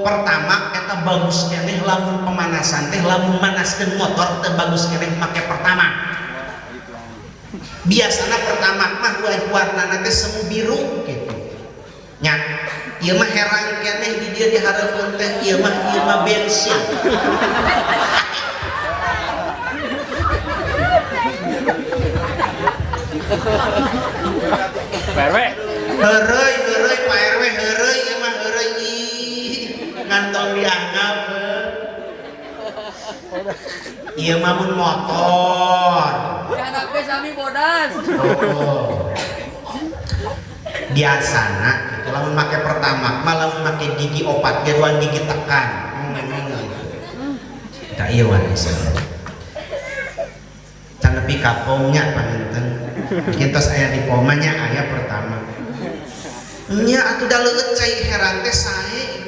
Pertama eta bagus keneh lamun pemanasan teh, lamun manaskeun motor teh bagus keneh make pertama. Biasana pertama mah warnana teh semu biru gitu. Nya, ieu mah herang keneh di dieu dihareupeun teh ieu mah bensin. Pak RW. Heureuy heureuy Pak RW heureuy ieu mah heureuy ih ngantong dianggap. Ieu mah mun motor. Dihandap ge sami bodas. Oh. Biasana gitu lamun make pertama mah lamun make gigi opat ge dua gigi tekan. Tah ieu wae. Can nepi ka pomnya panginten. Kitos aya di pomanya aya pertama. Nya atuh da leueut cai herang teh sae.